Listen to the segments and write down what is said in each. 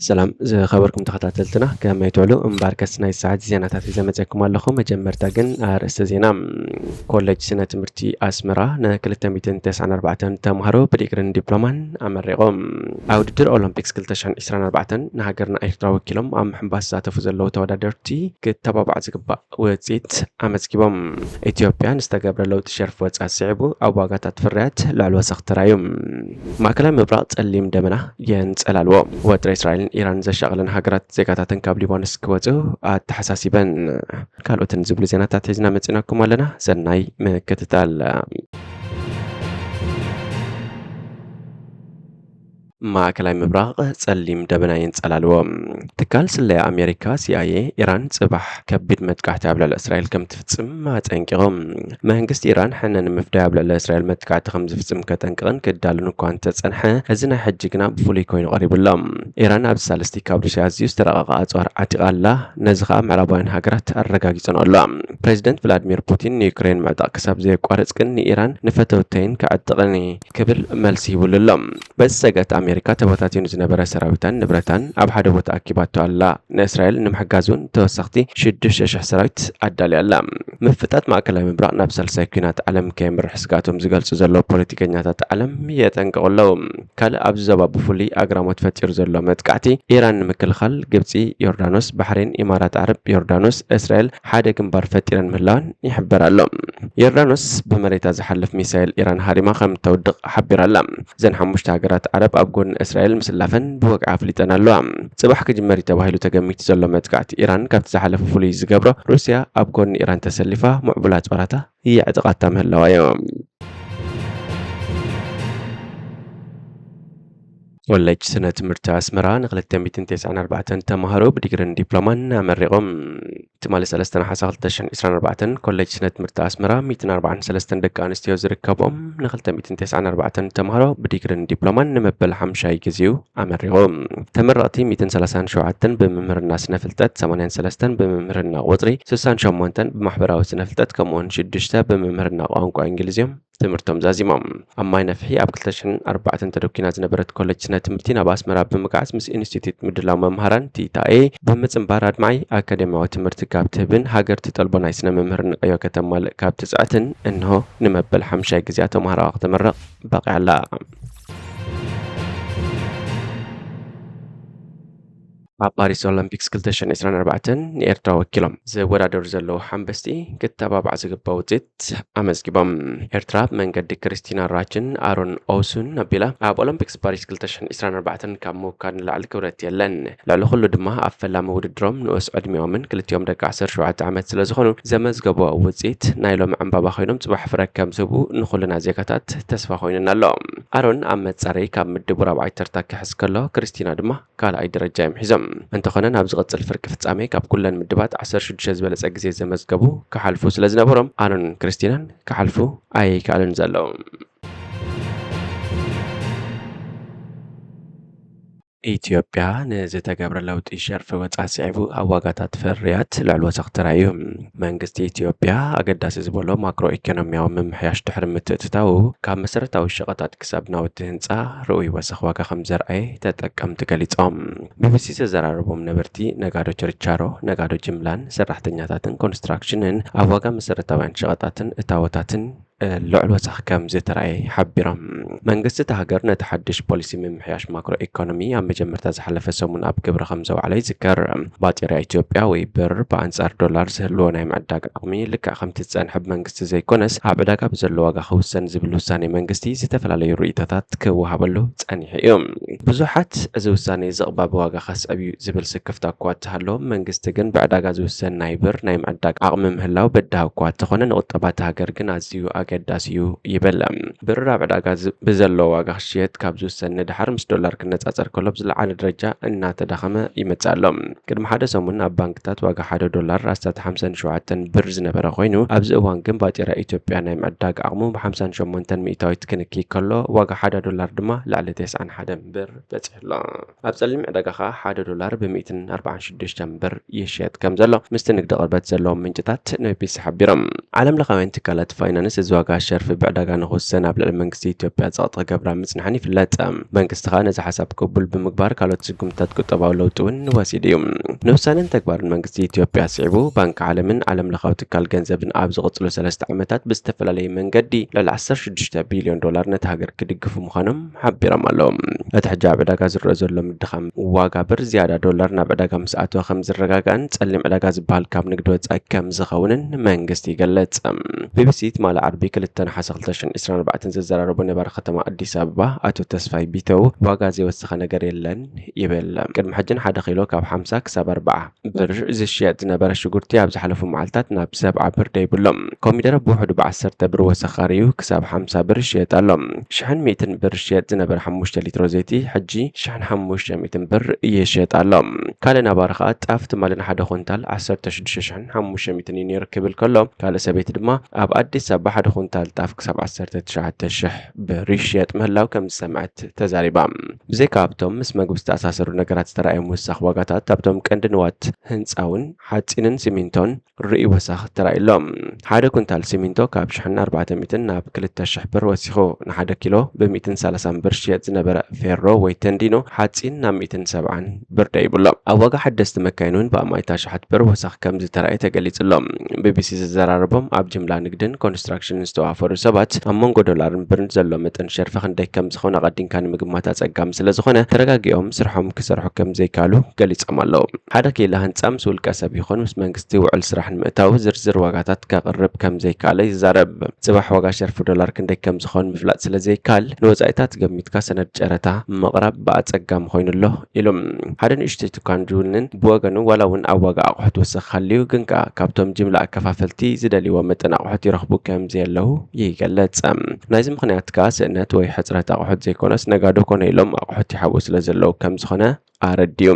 ሰላም ዝኸበርኩም ተኸታተልትና፣ ከመይ ትውዕሉ? እምበኣርከስ ናይ ሰዓት ዜናታት ሒዘ መጺኣኩም ኣለኹ። መጀመርታ ግን ኣርእስተ ዜና። ኮሌጅ ስነ ትምህርቲ ኣስመራ ን294 ተምሃሮ ብዲግሪን ዲፕሎማን ኣመሪቖም። ኣብ ውድድር ኦሎምፒክስ ክልተ ሽሕን ዕስራን ኣርባዕተን ንሃገርና ኤርትራ ወኪሎም ኣብ ምሕንባስ ዝሳተፉ ዘለዉ ተወዳደርቲ ክተባባዕ ዝግባእ ውፅኢት ኣመዝጊቦም። ኢትዮጵያ ንዝተገብረ ለውጢ ሸርፊ ወፃ ስዒቡ ኣብ ዋጋታት ፍርያት ልዕሊ ወሰኽ ተራእዩ። ማእከላይ ምብራቕ ጸሊም ደመና የንጸላልዎ። ወጥሪ እስራኤልን ኢራን ዘሻቕለን ሃገራት ዜጋታተን ካብ ሊባኖስ ክወጽኡ ኣተሓሳሲበን። ካልኦትን ዝብሉ ዜናታት ሒዝና መጺናኩም ኣለና። ሰናይ ምክትታል። ማእከላይ ምብራቕ ጸሊም ደበና የንጸላልዎ። ትካል ስለያ ኣሜሪካ፣ ሲ ኣይ ኤ፣ ኢራን ጽባሕ ከቢድ መጥቃዕቲ ኣብ ልዕሊ እስራኤል ከም ትፍጽም ኣጠንቂቑ። መንግስቲ ኢራን ሕነ ንምፍዳይ ኣብ ልዕሊ እስራኤል መጥቃዕቲ ከም ዝፍጽም ከጠንቅቕን ክዳሉን እኳ እንተጸንሐ፣ እዚ ናይ ሕጂ ግና ብፍሉይ ኮይኑ ቀሪቡ ኣሎ። ኢራን ኣብዚ ሳልስቲ ካብ ሩስያ ኣዝዩ ዝተረቐቐ ኣጽዋር ዓቲቓ ኣላ። ነዚ ኸኣ ምዕራባውያን ሃገራት ኣረጋጊጸንኦ ኣለዋ። ፕሬዚደንት ቭላድሚር ፑቲን ንዩክሬን ምዕጣቕ ክሳብ ዘየቋርጽ ግን ንኢራን ንፈተውተይን ከዕጥቕን እየ ክብል መልሲ ሂቡሉ ኣሎ። በዚ ሰገት ኣሜሪካ ተበታቲኑ ዝነበረ ሰራዊታን ንብረታን ኣብ ሓደ ቦታ ኣኪባቶ ኣላ። ንእስራኤል ንምሕጋዝ እውን ተወሰኽቲ ሽዱሽተ ሽሕ ሰራዊት ኣዳልያ ኣላ። ምፍጣጥ ማእከላይ ምብራቕ ናብ ሳልሳይ ኲናት ዓለም ከየምርሕ ስግኣቶም ዝገልጹ ዘለዉ ፖለቲከኛታት ዓለም የጠንቅቑ ኣለዉ። ካልእ ኣብዚ ዞባ ብፍሉይ ኣግራሞት ፈጢሩ ዘሎ መጥቃዕቲ፣ ኢራን ንምክልኻል ግብጺ፣ ዮርዳኖስ፣ ባሕሬን፣ ኢማራት ዓረብ፣ ዮርዳኖስ፣ እስራኤል ሓደ ግንባር ፈጢረን ምህላወን ይሕበር ኣሎ። ዮርዳኖስ ብመሬታ ዝሓልፍ ሚሳይል ኢራን ሃሪማ ከም እተውድቕ ሓቢራ ኣላ። እዘን ሓሙሽተ ሃገራት ዓረብ ኣብ ጎኒ እስራኤል ምስላፈን ብወግዒ ኣፍሊጠን ኣለዋ። ጽባሕ ክጅመር እዩ ተባሂሉ ተገሚቱ ዘሎ መጥቃዕቲ ኢራን ካብቲ ዝሓለፈ ፍሉይ ዝገብሮ፣ ሩስያ ኣብ ጎኒ ኢራን ተሰሊፋ ምዕቡል ኣጽዋራታ የዕጥቓታ ምህላዋ እዩ። ኮሌጅ ስነ ትምህርቲ ኣስመራ ን294 ተምሃሮ ብዲግሪን ዲፕሎማን ኣመሪቖም። ትማሊ ሰለስተ ነሓሰ ክልተ ሽሕን ዕስራን ኣርባዕተን ኮሌጅ ስነ ትምህርቲ ኣስመራ ሚእትን ኣርባዓን ሰለስተን ደቂ ኣንስትዮ ዝርከቦም ን294 ተምሃሮ ብዲግሪን ዲፕሎማን ንመበል ሓምሻይ ግዜኡ ኣመሪቑ። ተመረቕቲ ሚእትን ሰላሳን ሸውዓተን ብምምህርና ስነ ፍልጠት፣ ሰማንያን ሰለስተን ብምምህርና ቁጽሪ፣ ስሳን ሸሞንተን ብማሕበራዊ ስነ ፍልጠት፣ ከምኡውን ሽዱሽተ ብምምህርና ቋንቋ እንግሊዝ እዮም ትምህርቶም ዛዚሞም። ኣብ ማይ ነፍሒ ኣብ ክልተ ሽሕን ኣርባዕተን ተደኲና ዝነበረት ኮሌጅ ስነ ትምህርቲ ናብ ኣስመራ ብምግዓዝ ምስ ኢንስቲትዩት ምድላው መምሃራን ቲታኤ ብምጽንባር ኣድማዒ ኣካደሚያዊ ትምህርቲ ካብ ትህብን ሃገር ትጠልቦ ናይ ስነ መምህርና ዕዮ ከተማልእ ካብ ትጽዕትን እንሆ ንመበል ሓምሻይ ግዜኣ ተምሃሮኣ ክተመርቕ በቒዓ ኣላ። ኣብ ፓሪስ ኦሎምፒክስ ክልተ ሽሕን ዕስራን ኣርባዕተን ንኤርትራ ወኪሎም ዝወዳደሩ ዘለዉ ሓምበስቲ ክተባባዕ ዝግባእ ውፅኢት ኣመዝጊቦም። ኤርትራ ብመንገዲ ክርስቲና ራችን ኣሮን ኦሱን ኣቢላ ኣብ ኦሎምፒክስ ፓሪስ ክልተ ሽሕን ዕስራን ኣርባዕተን ካብ ምውካል ንላዕሊ ክብረት የለን። ልዕሊ ኩሉ ድማ ኣብ ፈላሚ ውድድሮም ንኡስ ዕድሚኦምን ክልቲኦም ደቂ ዓሰርተ ሸውዓተ ዓመት ስለ ዝኾኑ ዘመዝገቦ ውፅኢት ናይ ሎሚ ዕምባባ ኮይኖም ፅባሕ ፍረ ከም ዝህቡ ንኩልና ዜጋታት ተስፋ ኮይኑና ኣሎ። ኣሮን ኣብ መፃረይ ካብ ምድቡ ራብዓይ ተርታ ክሕዝ ከሎ ክርስቲና ድማ ካልኣይ ደረጃ እዮም ሒዞም። እንተኾነ፣ ናብ ዝቕጽል ፍርቂ ፍጻሜ ካብ ኩለን ምድባት ዓሰርተ ሽዱሽተ ዝበለጸ ግዜ ዘመዝገቡ ክሓልፉ ስለ ዝነበሮም፣ ኣሮንን ክርስቲናን ክሓልፉ ኣይከኣሉን ዘለዉ። ኢትዮጵያ ንዝተገብረ ለውጢ ሸርፊ ወጻኢ ስዒቡ ኣብ ዋጋታት ፍርያት ልዕሊ ወሰኽ ተራእዩ። መንግስቲ ኢትዮጵያ ኣገዳሲ ዝበሎ ማክሮ ኢኮኖሚያዊ ምምሕያሽ ድሕሪ ምትእትታዉ፣ ካብ መሰረታዊ ሸቐጣት ክሳብ ናውቲ ህንጻ ርኡይ ወሰኽ ዋጋ ከም ዘርኣየ ተጠቀምቲ ገሊጾም። ቢቢሲ ዘዘራረቦም ነበርቲ ነጋዶ ችርቻሮ፣ ነጋዶ ጅምላን ሰራሕተኛታትን ኮንስትራክሽንን ኣብ ዋጋ መሰረታውያን ሸቐጣትን እታወታትን ልዑል ወሰኽ ከም ዝተራእየ ሓቢሮም። መንግስቲ እታ ሃገር ነቲ ሓድሽ ፖሊሲ ምምሕያሽ ማክሮ ኢኮኖሚ ኣብ መጀመርታ ዝሓለፈ ሰሙን ኣብ ግብሪ ከም ዘውዓሎ ይዝከር። ባጤራ ኢትዮጵያ ወይ ብር ብኣንጻር ዶላር ዝህልዎ ናይ ምዕዳግ ዓቕሚ ልክዕ ከምቲ ዝጸንሐ ብመንግስቲ ዘይኮነስ ኣብ ዕዳጋ ብዘሎ ዋጋ ክውሰን ዝብል ውሳኔ መንግስቲ ዝተፈላለዩ ርእይቶታት ክወሃበሉ ጸኒሑ እዩ። ብዙሓት እዚ ውሳኔ እዚ ቅባብ ዋጋ ከስዕብ እዩ ዝብል ስክፍታ እኳ እንተሃለዎም፣ መንግስቲ ግን ብዕዳጋ ዝውሰን ናይ ብር ናይ ምዕዳግ ዓቕሚ ምህላው በዳሂ እኳ እንተኾነ፣ ንቁጠባ እታ ሃገር ግን ኣዝዩ ኣገዳሲ እዩ ይብል። ብር ኣብ ዕዳጋ ዝ-፣ ብዘሎ ዋጋ ክሽየጥ ካብ ዝውሰን ንደሓር ምስ ዶላር ክነጻጸር ከሎ ብዝለዓለ ደረጃ እናተዳኸመ ይመጽእ ኣሎ። ቅድሚ ሓደ ሰሙን ኣብ ባንክታት ዋጋ ሓደ ዶላር ኣስታት ሓምሳን ሸውዓተን ብር ዝነበረ ኮይኑ፣ ኣብዚ እዋን ግን ባጤራ ኢትዮጵያ ናይ ምዕዳግ ዓቕሙ ብ58 ሚእታዊት ክንኪ ከሎ፣ ዋጋ ሓደ ዶላር ድማ ልዕሊ ተስዓን ሓደን ብር በጺሑ ኣሎ። ኣብ ጸሊም ዕዳጋ ኸኣ ሓደ ዶላር ብ ሚእትን ኣርባዓን ሽዱሽተን ብር ይሽየጥ ከም ዘሎ ምስቲ ንግዲ ቅርበት ዘለዎም ምንጭታት ንቢቢሲ ሓቢሮም። ዓለም ለኻውያን ትካላት ፋይናንስ እዚ ዋጋ ሸርፊ ብዕዳጋ ንክውሰን ኣብ ልዕሊ መንግስቲ ኢትዮጵያ ጸቕጢ ክገብራ ምጽንሐን ይፍለጥ። መንግስቲ ከኣ ነዚ ሓሳብ ቅቡል ብምግባር ካልኦት ስጉምትታት ቁጠባዊ ለውጢ እውን ወሲዱ እዩ። ንውሳነን ተግባርን መንግስቲ ኢትዮጵያ ስዒቡ፣ ባንኪ ዓለምን ዓለም ለኻዊ ትካል ገንዘብን ኣብ ዝቕጽሉ ሰለስተ ዓመታት ብዝተፈላለየ መንገዲ ልዕሊ ዓሰርተ ሽዱሽተ ቢልዮን ዶላር ነታ ሃገር ክድግፉ ምዃኖም ሓቢሮም ኣለዉ። እቲ ሕጂ ኣብ ዕዳጋ ዝረአ ዘሎ ምድኻም ዋጋ ብር ዝያዳ ዶላር ናብ ዕዳጋ ምስ ኣተወ ከም ዝረጋጋእን ጸሊም ዕዳጋ ዝበሃል ካብ ንግዲ ወጻኢ ከም ዝኸውንን መንግስቲ ይገልጽ። ቢቢሲ ትማሊ ዓርቢ ክልተ ነሓሰ ክልተ ሽሕን ዕስራን ኣርባዕተን ዘዘራረቦ ነባሪ ከተማ ኣዲስ ኣበባ ኣቶ ተስፋይ ቢተው ዋጋ ዘይወሰኸ ነገር የለን ይብል። ቅድሚ ሕጂ ንሓደ ኪሎ ካብ ሓምሳ ክሳብ ኣርብዓ ብር ዝሽየጥ ዝነበረ ሽጉርቲ ኣብ ዝሓለፉ መዓልታት ናብ ሰብዓ ብር ደይቡ ኣሎ። ኮሚደረ ብውሕዱ ብዓሰርተ ብር ወሰኽ ኣርእዩ ክሳብ ሓምሳ ብር ይሽየጥ ኣሎ። ሽሕን ሚእትን ብር ዝሽየጥ ዝነበረ ሓሙሽተ ሊትሮ ዘይቲ ሕጂ ሽሕን ሓሙሽተ ሚእትን ብር ይሽየጥ ኣሎ። ካልእ ነባሪ ከኣ ጣፍ ትማሊ ንሓደ ኩንታል ዓሰርተ ሽዱሽተ ሽሕን ሓሙሽተ ሚእትን እዩ ነይሩ ክብል ከሎ፣ ካልእ ሰበይቲ ድማ ኣብ ኣዲስ ኣበባ ሓደ ኩንታል ጣፍ ክሳብ ዓሰርተ ትሽዓተ ሽሕ ብር ይሽየጥ ምህላው ከም ዝሰምዐት ተዛሪባ። ብዘይካ ኣብቶም ምስ መግቢ ዝተኣሳሰሩ ነገራት ዝተራእየ ምውሳኽ ዋጋታት፣ ኣብቶም ቀንዲ ንዋት ህንጻ እውን ሓጺንን ሲሚንቶን ርእዩ ወሳኽ ተራእዩ ኣሎ። ሓደ ኩንታል ሲሚንቶ ካብ ሽሕን ኣርባዕተ ሚእትን ናብ ክልተ ሽሕ ብር ወሲኹ፣ ንሓደ ኪሎ ብሚእትን ሰላሳን ብር ዝሽየጥ ዝነበረ ፌሮ ወይ ተንዲኖ ሓጺን ናብ ሚእትን ሰብዓን ብር ደይቡ ኣሎ። ኣብ ዋጋ ሓደስቲ መካይን እውን ብኣማኢት ኣሽሓት ብር ወሳኽ ከም ዝተራእየ ተገሊጹ ኣሎ። ቢቢሲ ዘዘራረቦም ኣብ ጅምላ ንግድን ኮንስትራክሽንን ዝተዋፈሩ ሰባት ኣብ መንጎ ዶላርን ብርን ዘሎ መጠን ሸርፊ ክንደይ ከም ዝኾነ ኣቐዲምካ ንምግማት ኣጸጋሚ ስለ ዝኾነ ተረጋጊኦም ስርሖም ክሰርሑ ከም ዘይከኣሉ ገሊጾም ኣለዉ። ሓደ ኪላ ህንጻ ምስ ውልቀ ሰብ ይኹን ምስ መንግስቲ ውዕል ስራሕ ንምእታው ዝርዝር ዋጋታት ከቕርብ ከም ዘይከኣለ ይዛረብ። ጽባሕ ዋጋ ሸርፊ ዶላር ክንደይ ከም ዝኾን ምፍላጥ ስለ ዘይከኣል ንወጻኢታት ገሚትካ ሰነድ ጨረታ ምቕራብ ብኣጸጋሚ ኮይኑ ኣሎ ኢሉ። ሓደ ንእሽተይ ትኳን ዝውንን ብወገኑ ዋላ እውን ኣብ ዋጋ ኣቑሑት ወሰኽ ሃልዩ ግን ከኣ ካብቶም ጅምላ ኣከፋፈልቲ ዝደልይዎ መጠን ኣቑሑት ይረኽቡ ከም ዘየለዉ ይገልጽ። ናይዚ ምኽንያት ከኣ ስእነት ወይ ሕጽረት ኣቑሑት ዘይኮነስ ነጋዶ ኮነ ኢሎም ኣቑሑት ይሓብኡ ስለ ዘለዉ ከም ዝኾነ ኣረዲኡ።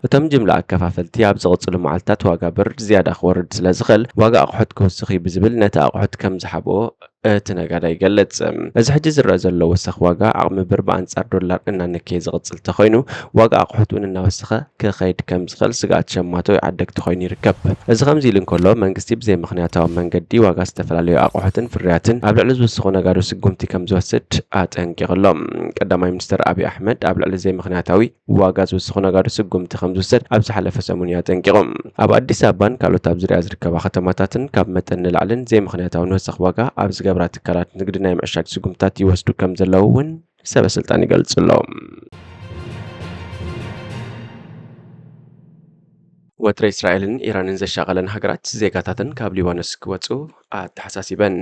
እቶም ጅምላ ኣከፋፈልቲ ኣብ ዝቕጽሉ መዓልታት ዋጋ ብር ዝያዳ ክወርድ ስለ ዝኽእል ዋጋ ኣቑሑት ክውስኽ እዩ ብዝብል ነቲ ኣቑሑት ከም ዝሓብኦ እቲ ነጋዳይ ይገልጽ። እዚ ሕጂ ዝረአ ዘሎ ወሰኽ ዋጋ ዓቕሚ ብር ብኣንጻር ዶላር እናነከየ ዝቕጽል ተኾይኑ ዋጋ ኣቑሑት እውን እናወሰኸ ክኸይድ ከም ዝኽእል ስግኣት ሸማቶ ዓደግቲ ኮይኑ ይርከብ። እዚ ከምዚ ኢሉ እንከሎ መንግስቲ ብዘይምኽንያታዊ መንገዲ ዋጋ ዝተፈላለዩ ኣቑሑትን ፍርያትን ኣብ ልዕሊ ዝውስኹ ነጋዶ ስጉምቲ ከም ዝወስድ ኣጠንቂቑ ኣሎ። ቀዳማይ ሚኒስትር ኣብይ ኣሕመድ ኣብ ልዕሊ ዘይምኽንያታዊ ዋጋ ዝውስኹ ነጋዶ ስጉምቲ ከም ዝውሰድ ኣብ ዝሓለፈ ሰሙን እዩ ኣጠንቂቑ። ኣብ ኣዲስ ኣበባን ካልኦት ኣብ ዙሪያ ዝርከባ ከተማታትን ካብ መጠን ንላዕልን ዘይምኽንያታውን ወሰኽ ዋጋ ኣብ ዝገብራ ትካላት ንግዲ ናይ ምዕሻግ ስጉምትታት ይወስዱ ከም ዘለዉ እውን ሰበ ስልጣን ይገልጹ ኣለዉ። ወጥሪ እስራኤልን ኢራንን ዘሻቐለን ሃገራት ዜጋታተን ካብ ሊባኖስ ክወጹ ኣተሓሳሲበን።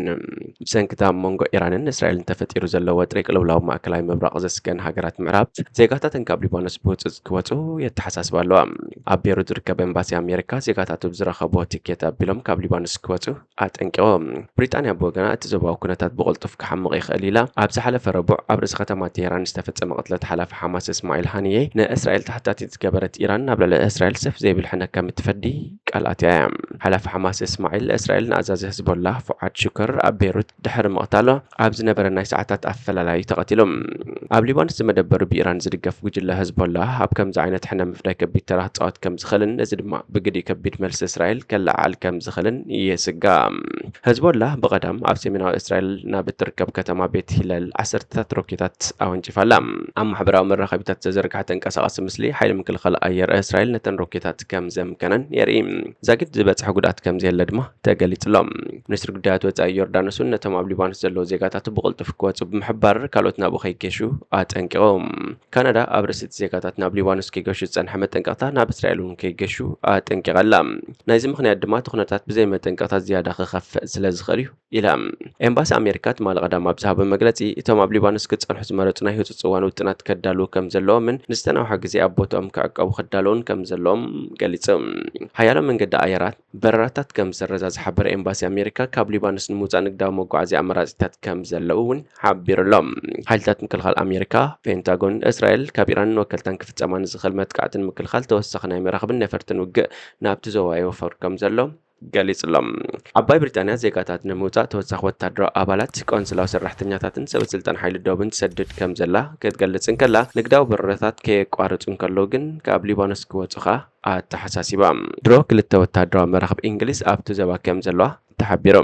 ብሰንኪ እቲ ኣብ መንጎ ኢራንን እስራኤልን ተፈጢሩ ዘሎ ወጥሪ ቅልውላው ማእከላይ ምብራቕ ዘስገን ሃገራት ምዕራብ ዜጋታተን ካብ ሊባኖስ ብህጹጽ ክወጹ የተሓሳስባ ኣለዋ። ኣብ ቤሩት ዝርከብ ኤምባሲ ኣሜሪካ ዜጋታቱ ብዝረኸብዎ ቲኬት ኣቢሎም ካብ ሊባኖስ ክወጹ ኣጠንቂቑ። ብሪጣንያ ብወገና እቲ ዞባዊ ኩነታት ብቕልጡፍ ክሓምቕ ይኽእል ኢላ ኣብ ዝሓለፈ ረቡዕ ኣብ ርእሲ ከተማ ቴሄራን ዝተፈጸመ ቅትለት ሓላፊ ሓማስ እስማዒል ሃኒየ ንእስራኤል ተሓታቲት ዝገበረት ኢራን ናብ ልዕሊ እስራኤል ሰፍ ዘይብል ሕነ ከም እትፈዲ ቃል ኣትያ እያ። ሓላፊ ሓማስ እስማዒል እስራኤል ንኣዛዚ ህዝቦላ ፉዓድ ሹከር ኣብ ቤሩት ድሕሪ ምቕታሉ ኣብ ዝነበረ ናይ ሰዓታት ኣፈላላዩ ተቐቲሉ። ኣብ ሊባኖስ ዝመደበሩ ብኢራን ዝድገፍ ጉጅለ ህዝቦላ ኣብ ከምዚ ዓይነት ሕነ ምፍዳይ ከቢድ ተራ ክጻወት ከም ዝኽእልን እዚ ድማ ብግዲ ከቢድ መልሲ እስራኤል ከለዓዕል ከም ዝኽእልን ይስጋእ። ህዝቦላ ብቐዳም ኣብ ሰሜናዊ እስራኤል ናብ እትርከብ ከተማ ቤት ሂለል ዓሰርተታት ሮኬታት ኣወንጭፋ ኣላ። ኣብ ማሕበራዊ መራኸቢታት ዝተዘርግሐ ተንቀሳቓሲ ምስሊ ሓይሊ ምክልኻል ኣየር እስራኤል ነተን ሮኬታት ከም ዘምከነን የርኢ። ዛጊድ ዝበጽሐ ጉድኣት ከም ዘየለ ድማ ተገሊጹ ኣሎ። ሚኒስትሪ ጉዳያት ወጻኢ ዮርዳኖስ እውን ነቶም ኣብ ሊባኖስ ዘለዉ ዜጋታቱ ብቕልጡፍ ክወጹ ብምሕባር ካልኦት ናብኡ ከይገሹ ኣጠንቂቖም። ካናዳ ኣብ ርእሲ እቲ ዜጋታት ናብ ሊባኖስ ከይገሹ ዝጸንሐ መጠንቀቕታ ናብ እስራኤል እውን ከይገሹ ኣጠንቂቓ ኣላ። ናይዚ ምኽንያት ድማ እቲ ኩነታት ብዘይ መጠንቀቕታ ዝያዳ ክኸፍእ ስለ ዝኽእል እዩ ኢላ። ኤምባሲ ኣሜሪካ ትማሊ ቀዳም ኣብ ዝሃቦ መግለጺ እቶም ኣብ ሊባኖስ ክጸንሑ ዝመረጹ ናይ ህጹጽ እዋን ውጥናት ከዳልዉ ከም ዘለዎምን ንዝተናውሐ ግዜ ኣብ ቦትኦም ክዕቀቡ ክዳለዉን ከም ዘለዎም ገሊጹ። ሓያሎ መንገዲ ኣየራት በረራታት ከም ዝሰረዛ ዝሓበረ ኤምባሲ ኣሜሪካ ካብ ሊባኖስ ንምውጻእ ንግዳዊ መጓዓዝያ ኣማራጺታት ከም ዘለዉ እውን ሓቢሩ ኣሎ። ሓይልታት ምክልኻል ኣሜሪካ፣ ፔንታጎን፣ እስራኤል ካብ ኢራንን ወከልታን ክፍጸማ ንዝኽእል መጥቃዕትን ምክልኻል ተወሳኺ ናይ መራኽብን ነፈርትን ውግእ ናብቲ ዞባ ይወፈር ከም ዘሎ ገሊጹ ኣሎ። ዓባይ ብሪጣንያ ዜጋታት ንምውጻእ ተወሳኺ ወታደራዊ ኣባላት፣ ቆንስላዊ ሰራሕተኛታትን ሰበ ስልጣን ሓይሊ ዶብን ትሰድድ ከም ዘላ ክትገልጽ እንከላ፣ ንግዳዊ በረራታት ከየቋርጹ እንከለዉ ግን ካብ ሊባኖስ ክወጹ ከኣ ኣተሓሳሲባ። ድሮ ክልተ ወታደራዊ መራኽብ እንግሊዝ ኣብቲ ዞባ ከም ዘለዋ ተሓቢሩ።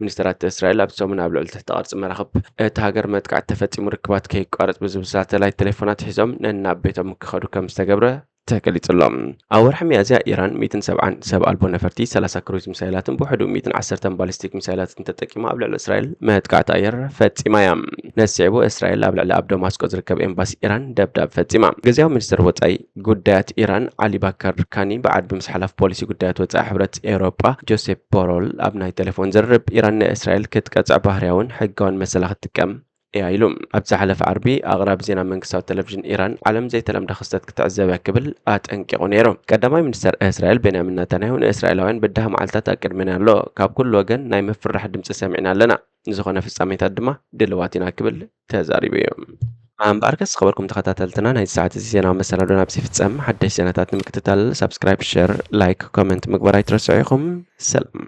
ሚኒስተራት እስራኤል ኣብ ሰሙን ኣብ ልዕሊ ትሕተ ቅርጺ መራኽብ እታ ሃገር መጥቃዕቲ ተፈጺሙ፣ ርክባት ከይቋረጽ ብዝብል ሳተላይት ቴሌፎናት ሒዞም ነናብ ቤቶም ክኸዱ ከም ዝተገብረ ተገሊጹ ኣሎ። ኣብ ወርሒ ሚያዝያ ኢራን ሚእትን ሰብዓን ሰብ ኣልቦ ነፈርቲ፣ ሰላሳ ክሩዝ ሚሳይላትን ብውሕዱ ሚእትን ዓሰርተን ባሊስቲክ ሚሳይላትን ተጠቂማ ኣብ ልዕሊ እስራኤል መጥቃዕቲ ኣየር ፈጺማ እያ። ነዚ ስዒቡ እስራኤል ኣብ ልዕሊ ኣብ ደማስቆ ዝርከብ ኤምባሲ ኢራን ደብዳብ ፈጺማ። ግዝያዊ ሚኒስትር ወጻኢ ጉዳያት ኢራን ዓሊ ባከር ካኒ ብዓርቢ ምስ ሓላፊ ፖሊሲ ጉዳያት ወጻኢ ሕብረት ኤውሮጳ ጆሴፕ ቦሮል ኣብ ናይ ቴሌፎን ዝርርብ፣ ኢራን ንእስራኤል ክትቀጽዕ ባህርያውን ሕጋውን መሰላ ክትጥቀም እያ ኢሉ። ኣብ ዝሓለፈ ዓርቢ ኣቕራቢ ዜና መንግስታዊ ቴሌቪዥን ኢራን፣ ዓለም ዘይተለምደ ክስተት ክትዕዘብ እያ ክብል ኣጠንቂቑ ነይሩ። ቀዳማይ ሚኒስተር እስራኤል ቤንያሚን ናታንያሁ ንእስራኤላውያን በዳሂ መዓልታት ኣቅድመና ኣሎ፣ ካብ ኩሉ ወገን ናይ ምፍርራሕ ድምጺ ሰሚዕና ኣለና፣ ንዝኾነ ፍጻሜታት ድማ ድልዋት ኢና ክብል ተዛሪቡ እዩ። ኣምበኣርከስ ዝኸበርኩም ተኸታተልትና፣ ናይ ሰዓት እዚ ዜናዊ መሰናዶ ናብዚ ይፍጸም። ሓደሽ ዜናታት ንምክትታል ሳብስክራይብ፣ ሸር፣ ላይክ፣ ኮመንት ምግባር ኣይትረስዑ ኢኹም። ሰላም።